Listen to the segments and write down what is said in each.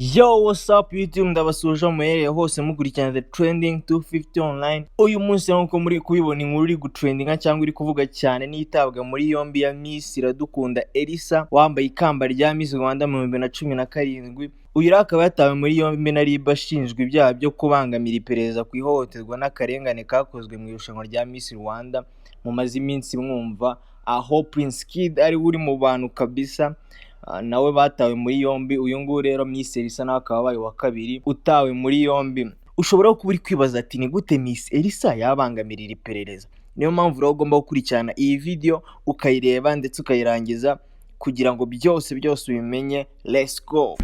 Yo, what's up YouTube? Ndabasuhuje aho muherereye hose mukurikirana The Trending 250 Online. Uyu munsi, nk'uko muri kubibona, inkuru iri gutrendinga cyangwa iri kuvuga cyane n'itabwa muri yombi ya Miss Iradukunda Elsa wambaye ikamba rya Miss Rwanda mu 2017. Uyu rero akaba yatawe muri yombi na RIB ashinjwa ibyaha byo kubangamira iperereza ku ihohoterwa n'akarengane kakozwe mu irushanwa rya Miss Rwanda mumaze iminsi mwumva, aho Prince Kid ari we uri mu bantu kabisa. Nawe batawe muri yombi. Uyu nguyu rero Miss Elsa nawe akaba abaye uwa kabiri utawe muri yombi. Ushobora kuba uri kwibaza ati: "Ni gute Miss Elsa yabangamira iri perereza?" Niyo mpamvu rero ugomba gukurikirana iyi video, ukayireba ndetse ukayirangiza kugira ngo byose byose ubimenye. Let's go!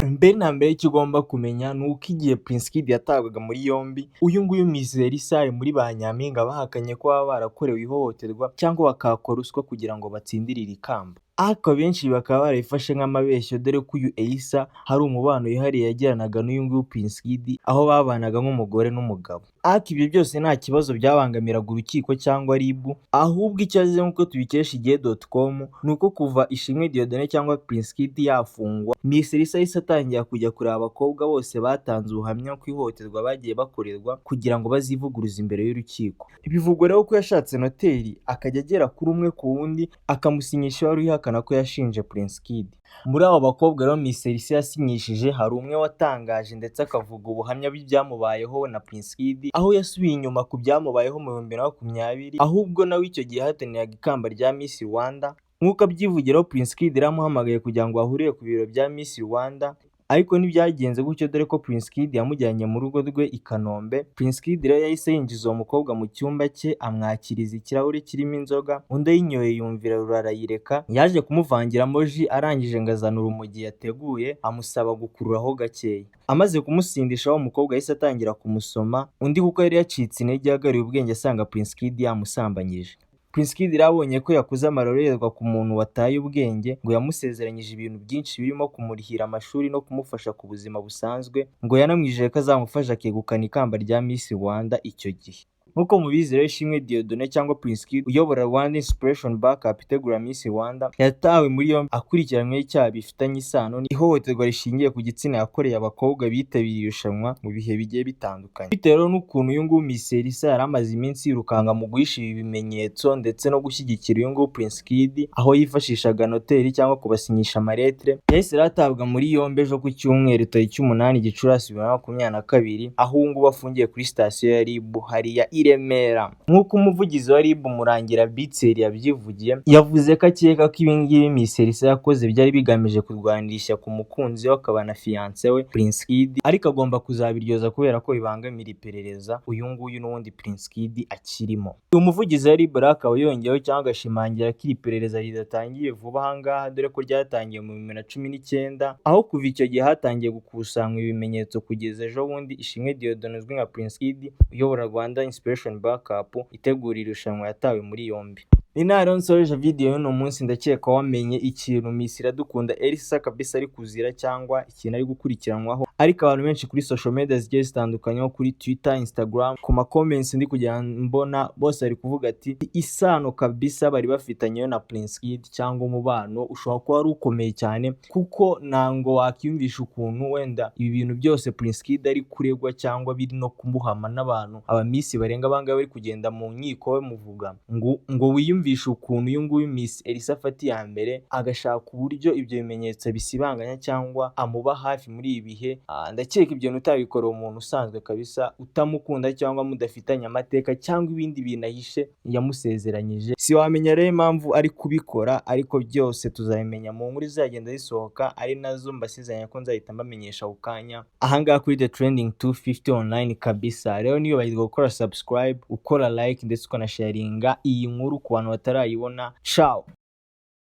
Mbere na mbere, icyo ugomba kumenya ni uko igihe Prince Kid yatabwaga muri yombi, uyu nguyu Miss Elsa ari muri ba nyampinga bahakanye ko baba barakorewe ihohoterwa cyangwa bakakwa ruswa kugira ngo batsindire iri kamba, ariko abenshi bakaba barabifashe nk'amabeshyo, dore ko uyu Elsa hari umubano wihariye yagiranaga n'uyu nguyu Prince Kid, aho babanaga nk'umugore n'umugabo. Ariko ibyo byose nta kibazo byabangamiraga urukiko cyangwa RIB. Ahubwo icyo azize, nk'uko tubikesha igihe.com, ni uko kuva Ishimwe Dieudonné cyangwa Prince Kid yafungwa, Miss Elsa yahise atangira kujya kureba abakobwa bose batanze ubuhamya ku ihohoterwa bagiye bakorerwa kugira ngo bazivuguruze imbere y'urukiko. Bivugwa rero ko yashatse noteri, akajya agera kuri umwe ku wundi, akamusinyisha wari uhakana ko yashinje Prince Kid. Muri abo bakobwa rero Miss Elsa yasinyishije, hari umwe watangaje ndetse akavuga ubuhamya bw'ibyamubayeho na Prince Kid, aho yasubiye inyuma ku byamubayeho mu 2020, ahubwo nawe icyo gihe yahataniraga ikamba rya Miss Rwanda. Nk'uko abyivugiraho, Prince Kid yaramuhamagaye kugira ngo bahurire ku biro bya Miss Rwanda, ariko ntibyagenze gutyo, dore ko Prince Kid yamujyanye mu rugo rwe i Kanombe. Prince Kid rero yahise yinjiza uwo mukobwa mu cyumba cye, amwakiriza ikirahure kirimo inzoga, undi ayinyoye yumvira rurarayireka. Yaje kumuvangiramo jus, arangije ngo azana urumogi yateguye, amusaba gukururaho gakeya. Amaze kumusindisha, wa mukobwa yahise atangira kumusoma, undi kuko yari yacitse intege yagaruye ubwenge asanga Prince Kid yamusambanyije. Prince Kid rero abonye ko yakoze amarorerwa ku muntu wataye ubwenge, ngo yamusezeranyije ibintu byinshi birimo kumurihira amashuri no kumufasha ku buzima busanzwe. Ngo yanamwijeje ko azamufasha akegukana ikamba rya Miss Rwanda icyo gihe. Nk'uko mubizi rero, Ishimwe Dieudonné cyangwa Prince Kid uyobora Rwanda Inspiration Backup itegura Miss Rwanda yatawe muri yombi akurikiranyweho icyaha bifitanye isano n'ihohoterwa rishingiye ku gitsina yakoreye abakobwa bitabiriye irushanwa mu bihe bigiye bitandukanye. Bitewe rero n'ukuntu uyu nguyu Miss Elsa yari amaze iminsi yirukanka mu guhisha ibi bimenyetso ndetse no gushyigikira uyu nguyu Prince Kid, aho yifashishaga noteri cyangwa kubasinyisha amaletire, yahise rero atabwa muri yombi ejo ku cyumweru tariki 8 Gicurasi 2022, aho ubu ngubu afungiye kuri sitasiyo ya RIB hariya i Remera. Nk'uko umuvugizi wa RIB Murangira Bitseri yabyivugiye, yavuze ko akeka ko ibi ngibi Miss Elsa yakoze byari bigamije kurwanira ishyaka umukunzi we akaba na fiancé we Prince Kid, ariko agomba kuzabiryoza kubera ko bibangamira iperereza uyu nguyu n'ubundi Prince Kid akirimo. Uyu muvugizi wa RIB rero akaba yongeyeho cyangwa agashimangira ko iri perereza ridatangiye vuba aha ngaha, dore ko ryatangiye mu 2019, aho kuva icyo gihe hatangiye gukusanywa ibimenyetso kugeza ejo bundi Ishimwe Dieudonné uzwi nka Prince Kid uyobora Rwanda Inspiration Backup itegura irushanwa yatawe muri yombi. Ni naho rero nsoreje video y'uno munsi. Ndakeka wamenye ikintu Miss Iradukunda Elsa kabisa ari kuzira cyangwa ikintu ari gukurikiranwaho. Ariko abantu benshi kuri social media zigiye zitandukanye, nko kuri Twitter, Instagram, ku ma comments ndi kugenda mbona, bose bari kuvuga ati isano kabisa bari bafitanye na Prince Kid cyangwa umubano ushobora kuba wari ukomeye cyane, kuko ntango wakiyumvisha ukuntu wenda ibi bintu byose Prince Kid ari kuregwa cyangwa biri no kumuhama n'abantu aba Miss barenga bangahe bari kugenda mu nkiko bamuvuga, ngo wiyumvishe ukuntu uyu nguyu Miss Elsa afata iya mbere agashaka uburyo ibyo bimenyetso bisibanganya cyangwa amuba hafi muri ibi bihe. Ndakeka ibyo bintu utabikorera umuntu usanzwe kabisa utamukunda cyangwa mudafitanye amateka cyangwa ibindi bintu ahishe yamusezeranyije. Si wamenya rero impamvu ari kubikora, ariko byose tuzabimenya mu nkuru zizagenda zisohoka, ari nazo mbasezeranya ko nzahita mbamenyesha ako kanya ahangaha kuri The Trending 250 Online kabisa. Rero ntiwibagirwe gukora subscribe, ukora like, ndetse ukanasharinga iyi nkuru ku bantu batarayibona. Ciao.